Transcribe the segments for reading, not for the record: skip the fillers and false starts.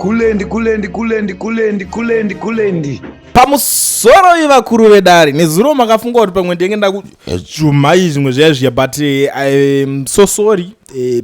Kulendi, kulendi, kulendi, kulendi, kulendi, kulendi. Pamusoro ivakuru vedare, nezuro makafunga kuti pamwe ndenge ndakudzvumai zvimwe zviya zviya, but I'm so sorry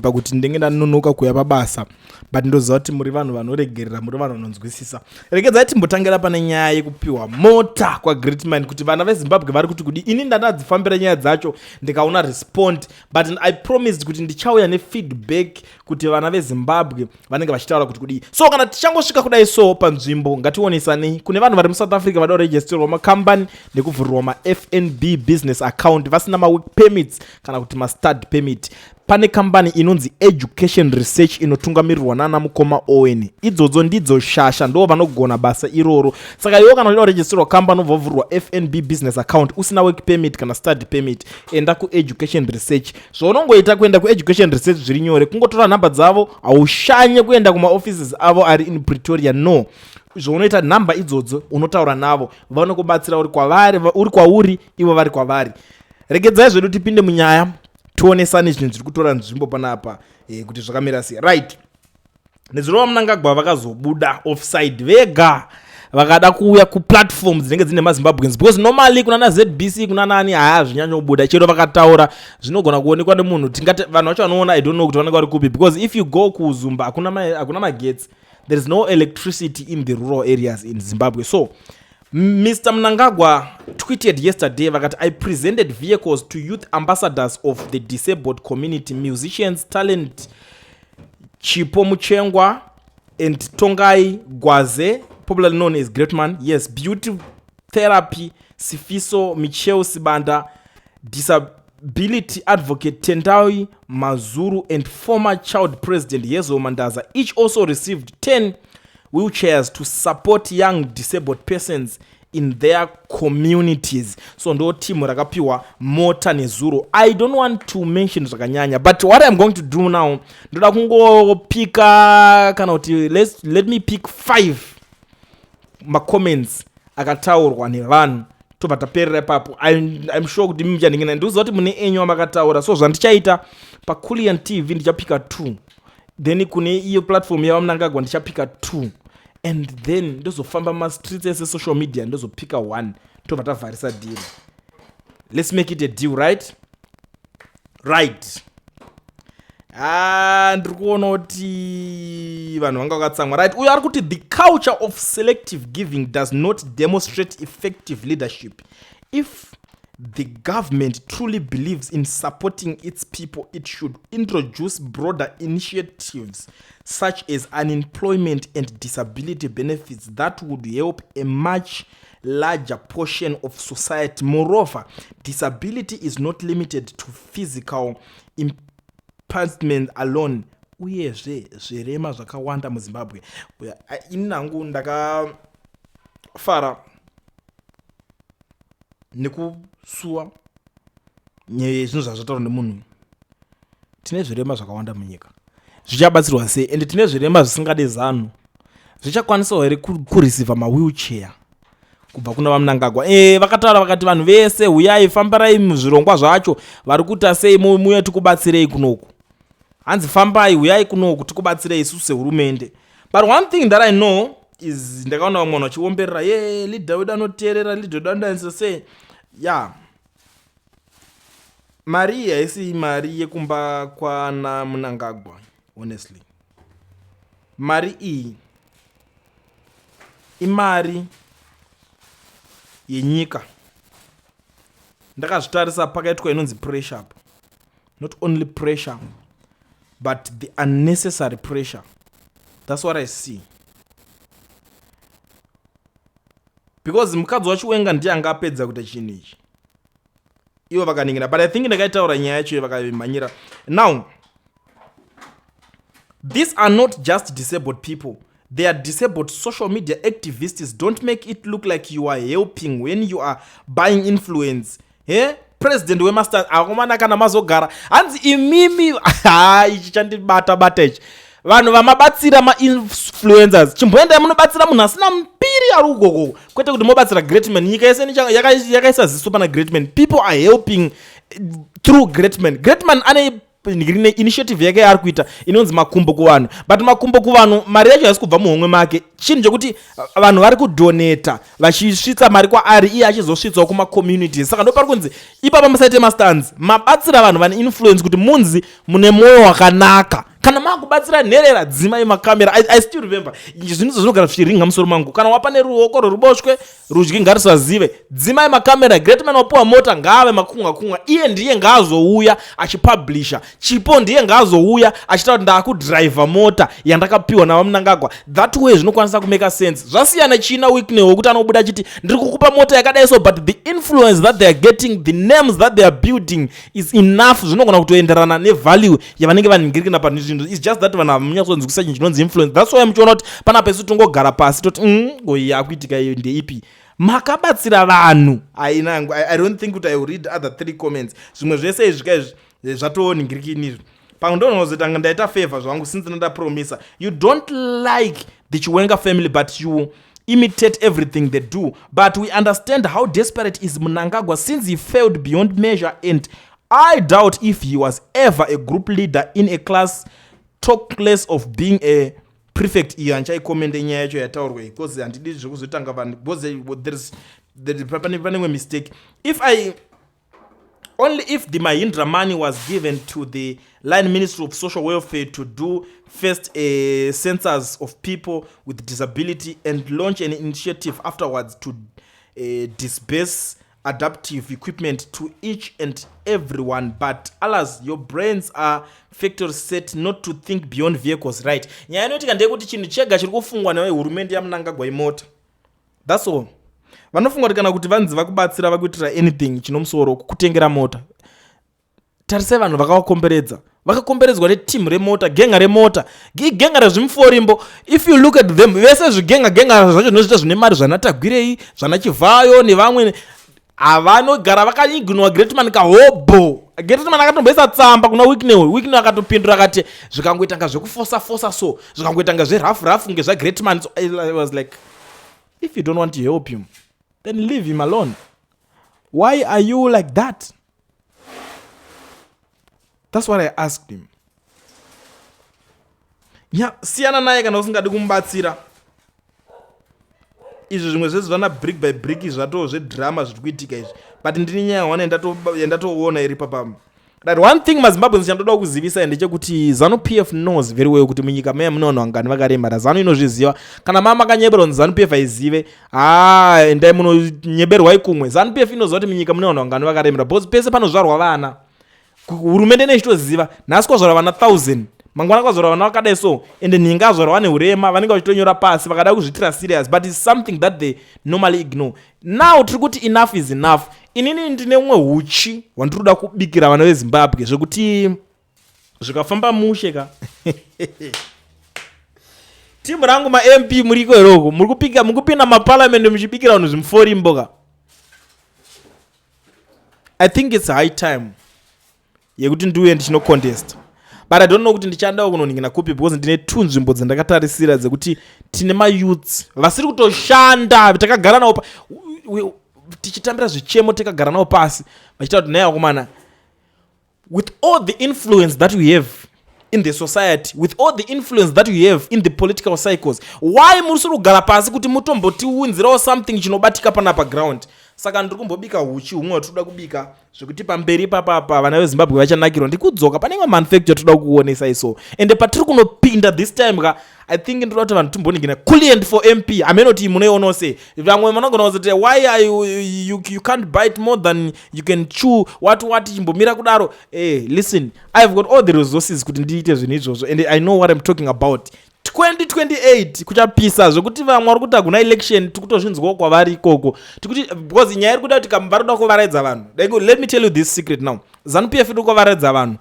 pakuti ndenge ndanonoka kuuya pabasa, but ndoziva kuti muri vanhu vanoregerera, muri vanhu vanonzwisisa. Regedzai timbotangira pane nyaya yekupiwa mota kwaGreatman, kuti vana veZimbabwe vari kuti kudi. Ini ndandadzifambira nyaya dzacho, ndikaona respond, but I promised kuti ndichauya nefeedback kuti vana veZimbabwe vanenge vachitaura kuti kudii. So kana tichangosvika kudai so panzvimbo, ngationesanei. Kune vanhu vari muSouth Africa vada kuregisterwa makambani nekuvhurirwa maFNB business account vasina mawork permits kana kuti mastudy permit, pane kambani inonzi Education Research inotungamirirwa nana mukoma Owen. Idzodzo ndidzo shasha, ndo vanogona basa iroro. Saka iwo kana uchida kuregisterwa kambani, ubva wavhurirwa FNB business account usina work permit kana study permit, enda kuEducation Research. Zvaunongoita kuenda kuEducation Research zviri nyore, kungotora nhamba dzavo. Haushanye kuenda kumaoffices avo ari in Pretoria, no. Zvaunoita, nhamba idzodzo unotaura navo, vanokubatsira uri kwavari, uri kwauri, ivo vari kwavari. Regedzai zvedu tipinde munyaya, tionesane zvinhu zviri kutora nzvimbo panapa kuti zvakamira sei. Right, nezuro vaMunangagwa vakazobuda offside vega, vakada kuuya kuplatform dzinenge dzine maZimbabweans, because normally kuna naZBC, kuna nani, haya zvinyanyobuda. Chero vakataura zvinogona kuonekwa nemunhu, tingati vanhu vacho vanoona, I don't know kuti vanenge vari kupi, because if you go kuZumba, hakuna magetsi. There is no electricity in the rural areas in Zimbabwe. So Mr Mnangagwa tweeted yesterday vakati, "I presented vehicles to youth ambassadors of the disabled community, musicians Talent Chipo Muchengwa and Tongai Gwaze, popularly known as Greatman, yes, beauty therapy Sifiso Michel Sibanda, disability advocate Tendai Mazuru and former child president Yezo Mandaza. Each also received 10 wheelchairs to support young disabled persons in their communities." So ndo timu rakapiwa mota nezuro. I don't want to mention zvakanyanya, but what I'm going to do now, ndoda kungopika kana kuti let me pick five macomments akataurwa nevanhu, tobva taperera ipapo. I'm sure kuti muchandingina, ndikuziva kuti mune enyu amakataura. So zvandichaita, paCulian TV ndichapika 2, then kune iyo platform yavaMunangagwa ndichapika 2, and then ndozofamba mastreets ese social media, ndozopika 1, tobva tavharisa deal. Let's make it a deal, right? Right. Ah, ndiri kuona kuti vanhu vanga vakatsamwa. Right, uyo ari kuti, "The culture of selective giving does not demonstrate effective leadership. If the government truly believes in supporting its people, it should introduce broader initiatives such as unemployment and disability benefits that would help a much larger portion of society. Moreover, disability is not limited to physical impairment alone." Uyezve zvirema zvakawanda muZimbabwe. Ini nangu ndakafara nekusuwa zvinhu zvazvataurwa nemunhu. Tine zvirema zvakawanda munyika, zvichabatsirwa sei? Ende tine zvirema zvisingade ZANU, zvichakwanisawo here kureceiva mawheelchair kubva kuna vaMunangagwa? Vakataura vakati vanhu vese huyai, fambirai muzvirongwa zvacho, vari kuita sei, muye tikubatsirei kunoku. Hanzi fambai, huyai kunoku tikubatsirei isusu sehurumende. But one thing that I know is, ndakaona vamwe vanhu vachiomberera, "Ye, leader wedu anoteerera, leader wedu anodanisa sei." Ya, yeah. Mari iyi haisi mari yekumba kwana Munangagwa. Honestly, mari iyi imari yenyika. Ndakazvitarisa, pakaitwa inonzi pressure apo, not only pressure but the unnecessary pressure. That's what I see, because mukadzi waChiwenga ndiye anga apedza kuita chinhu ichi, ivo vakaningira. But I think ndakaitaura nyaya yacho, vakamhanyira. Now these are not just disabled people, they are disabled social media activists. Don't make it look like you are helping when you are buying influence. He, president wemasters, akomana, kana mazogara, hanzi imimi, ha, ichi chandibata bata ichi. Vanhu vamabatsira mainfluencers, chimboendai munobatsira munhu asina mupiri ari ukoko, kwete kuti mobatsira Greatman. Nyika yese yakaisa ziso pana Greatman. People are helping through Greatman. Greatman ane Rine initiative yake yaari kuita inonzi Makumbo Kuvanhu, but Makumbo Kuvanhu mari yacho haisi kubva muhomwe make. Chinhu chekuti vanhu vari kudonata vachisvitsa mari kwaari, iye achizosvitsawo kumacommunities. Saka ndo pari kunzi ipapa musaite mastands, mabatsira vanhu vane influence kuti munzi mune mwoyo wakanaka. Kana makubatsira nherera, dzimai makamera. I still remember zvinhu zvinogara zvichiringa musoro mangu. Kana wapa neruoko rweruboshwe, rudyi ngarisazive. Dzimai makamera. Greatman wapiwa mota, ngaave makunga kunga. Iye ndiye ngaazouya achipublisha chipo, ndiye ngaazouya achitaura kuti ndaakudhiraivha mota yandakapiwa naVaMnangagwa. That way zvinokwanisa kumake sense. Zvasiyana china Wicknell wekuti anobuda achiti ndiri kukupa mota yakadai so, but the influence that they are getting, the names that they are building is enough. Zvinogona kutoenderana nevalue yavanenge vanhingirikina panhu zvinhu. It's just that vanhu hamunyatsonzwisisa chinhu chinonzi influence. That's why muchiona kuti panapa isu tongogara pasi toti ngoi yakuitika iyo ndeipi. Makabatsira vanhu aina. I don't think kuti I will read other three comments. Zvimwe zvese izvi ka izvi zvatonhingirikini izvi. Pamwe ndonozotanga ndaita favor zvangu since ndapromisa. You don't like the Chiwenga family, but you imitate everything they do. But we understand how desperate is Mnangagwa since he failed beyond measure, and I doubt if he was ever a group leader in a class, talk less of being a prefect. Iyo handichaikomende nyaya yacho yataurwa, because handidi zvekuzotanga vanhu, because pane imwe mistake. If I only if the Mahindra money was given to the line Ministry of Social Welfare to do first a census of people with disability and launch an initiative afterwards to disburse adaptive equipment to each and everyone. But alas, your brains are factory set not to think beyond vehicles, right? Nyaya inoitika ndeyekuti chinhu chega chiri kufungwa nehurumende yaMnangagwa imota. That's all. Vanofunga kuti kana kuti vanzi vakubatsira, vakuitira anything chinomusoro, kutengera mota. Tarisai vanhu vakavakomberedza, vakakomberedzwa netimu remota, genga remota, igenga rezvimuforimbo. If you look at them vese, zvigenga genga zvacho zvinozoita zvine mari, zvanaTagwirei, zvanaChivhayo nevamwe. Havanogara vakaignora Greatman kahobho. Greatman akatomboisa tsamba kuna Wicknell. Wicknell akatopindura akati zvikangoita nga zvekufosa fosa, so zvikangoita nga zverafu rafu ngezvaGreatman. So I was like, if you don't want to help him, then leave him alone. Why are you like that? That's what I asked him. Nya siyana naye kana usingadi kumubatsira. Izvi zvimwe zvese zvana brick by brick zvatoo zvedrama zviri kuitika izvi, but ndini nyaya one yandatoona iri papama. Right, one thing maZimbabweans chandoda kuzivisa ndechekuti ZANU PF knows very well kuti munyika meya mune vanhu vangani vakaremara. ZANU inozviziva. Kana mama makanyeberwa kunzi ZANU PF haizive, ha, endai munonyeberwai kumwe. ZANU PF inoziva kuti munyika mune vanhu vangani vakaremara, because pese panozvarwa vana, hurumende inechitoziva. Nhasi kwazvarwa vana 1000, mangwana kwazvarwa vana vakadai so, ende nhinga azvarwa vane urema, vanenge vachitonyora pasi vakada kuzviitira serious, but it's something that they normally ignore. Now tiri kuti enough is enough. Inini ndine umwe huchi hwandiri kuda kubikira vana veZimbabwe zvekuti zvikafamba mushe ka. Timu rangu maMP muriko heroko, muri kupika, muri kupinda maparliament muchibikira vanhu zvimuforimbo ka. I think it's high time yekuti ndiuye ndichinocontest, but I don't know kuti ndichandawo kunoningina kupi, because ndine two nzvimbo dzandakatarisira dzekuti tine mayouths vasiri kutoshanda. Takagara navo tichitambira zvichemo, takagara navo pasi vachitaura kuti, "Nhai vakomana, with all the influence that we have in the society, with all the influence that we have in the political cycles, why muri kugara pasi kuti mutombotiunzirawo something chinobatika panapa ground?" Saka ndiri kumbobika huchi humwe hwatinoda kubika zvekuti pamberi papapa vana veZimbabwe vachanakirwa. Ndikudzoka pane imwe manufacture toda kuonesa iso, ende patiri kunopinda this time ka, I think ndoda kuti vanhu timboningina Client for MP. Hamenoti munoionawo sei. Vamwe vanogona kuzoti, "Why are you can't bite more than you can chew?" What chimbomira kudaro. Listen, I've got all the resources kuti ndiite zvinhu izvozvo, and I know what I'm talking about. 2028 kuchapisa zvekuti vamwe vari kuti hakuna election, tikutozvinzwawo kwavari ikoko. Tikuti because nyaya iri kuda kuti vari kuda kuvaraidza vanhu. Like, let me tell you this secret now. ZANU PF iri kuvaraidza vanhu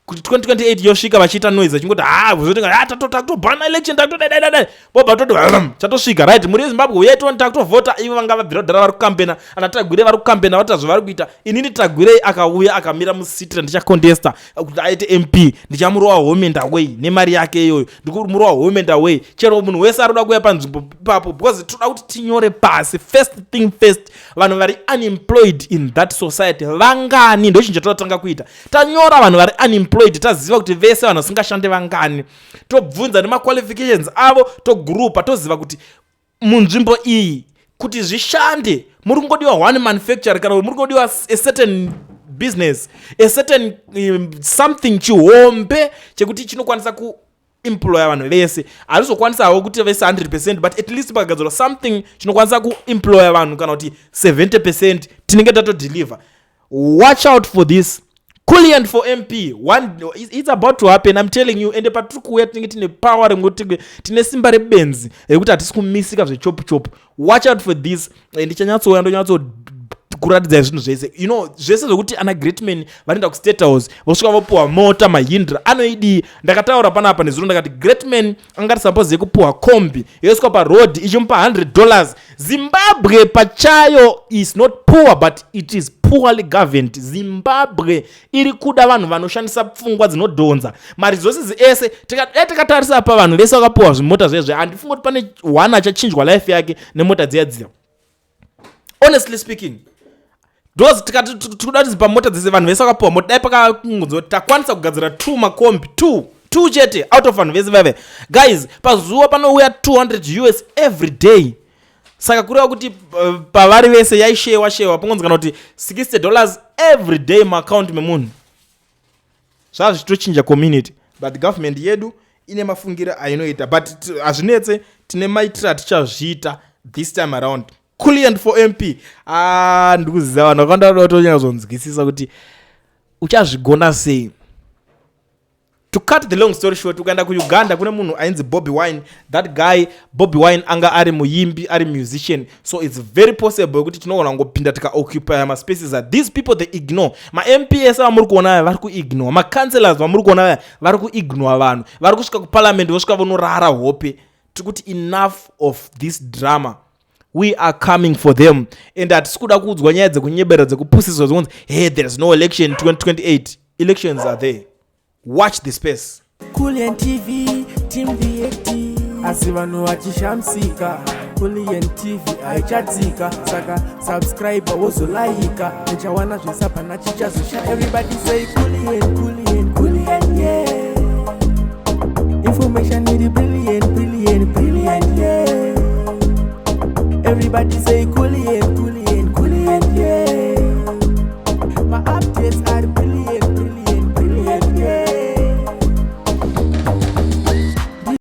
kuti 2028 yosvika vachiita noise, vachingoti ha, zoti ha, takutobhana election, takutodaidaidai, bobva toti chatosvika. Right, muri yeZimbabwe, uyai tione takutovhota. Ivo vanga vabvira kudhara vari kukambena, ana Tagwirei vari kukambena, vati zvavari kuita. Inini Tagwirei akauya akamira musitira ndichakontesta kuti aite MP, ndichamurova home and away nemari yake iyoyo. Ndikumurova home and away. Chero munhu wese ari kuda kuuya panzvimbo ipapo, because toda kuti tinyore pasi. First thing first, vanhu vari unemployed in that society vangani? Ndochinhu chatotanga kuita. Tanyora vanhu vari unemployed. employed, taziva kuti vese vanhu vasingashande vangani, tobvunza nemaqualifications avo, togrupa, toziva kuti munzvimbo iyi kuti zvishande muri kungodiwa one manufacturer kana muri kungodiwa a certain business, a certain something chihombe chekuti chinokwanisa kuemploya vanhu vese. Hazvizokwanisawo kuti vese 100%, but at least pakagadzirwa something chinokwanisa kuemploya vanhu kana kuti 70%, tinenge tatodeliver. Watch out for this Kulliant for MP. One, it's about to happen, I'm telling you. Ende patiri kuuya tinenge tine power rekuti tine simba rebenzi rekuti hatisi kumisika zvechopu chopu. Watch out for this. Ndichanyatsouya ndonyatso kuratidzai zvinhu zvese, zvese zvokuti ana Greatman vanoenda kuState House, vosvika vopuhwa mota, Mahindra anoidii. Ndakataura panapa nezuro, ndakati Greatman angati suppose yekupuhwa kombi yoiswa paroad ichimupa $100. Zimbabwe pachayo is not poor, but it is poorly governed. Zimbabwe iri kuda vanhu vanoshandisa pfungwa dzinodhonza maresources ese. Dai tikatarisa pavanhu vese vakapuhwa zvimota zvezve, handifungi kuti pane one achachinjwa life yake nemota dziya dziya, honestly speaking, because tikati tikuda kuti pamota dzese vanhu vese vakapuhwa mota, dai pakangonzi takwanisa kugadzira two makombi, two two chete out of vanhu vese vaive. Guys, pazuva panouya 200 US every day. Saka kureva kuti pavari vese yaishewa shewa pangonzi kana kuti $60 every day muaccount memunhu, zvava zvichitochinja community. But government yedu ine mafungiro ainoita, but hazvinetse, tine maitiro atichazviita this time around. Kulliant for MP. Ah, ndikuziva vanhu vakawanda vanoda kutonyatsoonzwisisa kuti uchazvigona sei. To cut the long story short, ukaenda kuUganda kune munhu ainzi Bobby Wine. That guy Bobby Wine anga ari muimbi, ari musician, so it's very possible kuti tinogona kungopinda tikaoccupya maspaces. Are these people, they ignore maMP ese vamuri kuona aya, vari kuignore macouncillors vamuri kuona aya, vari kuignore vanhu vari kusvika kuparliament, vosvika vonorara hope. Tiri kuti enough of this drama. We are coming for them, and hatisi kuda kuudzwa nyaya dzekunyebera, dzekupusiswa, dzekunzi, "Hey, there is no election 2028." Elections are there. Watch the space. Kulliant TV, Team VAT. Asi vanhu vachishamisika, Kulliant TV haichatsika. Saka subscribe, wozolaika, uchawana zvese, hapana chichazosha. Everybody say Kulliant, Kulliant, Kulliant, yeah. Information iri brilliant, brilliant, brilliant, yeah. Everybody say Kulliant.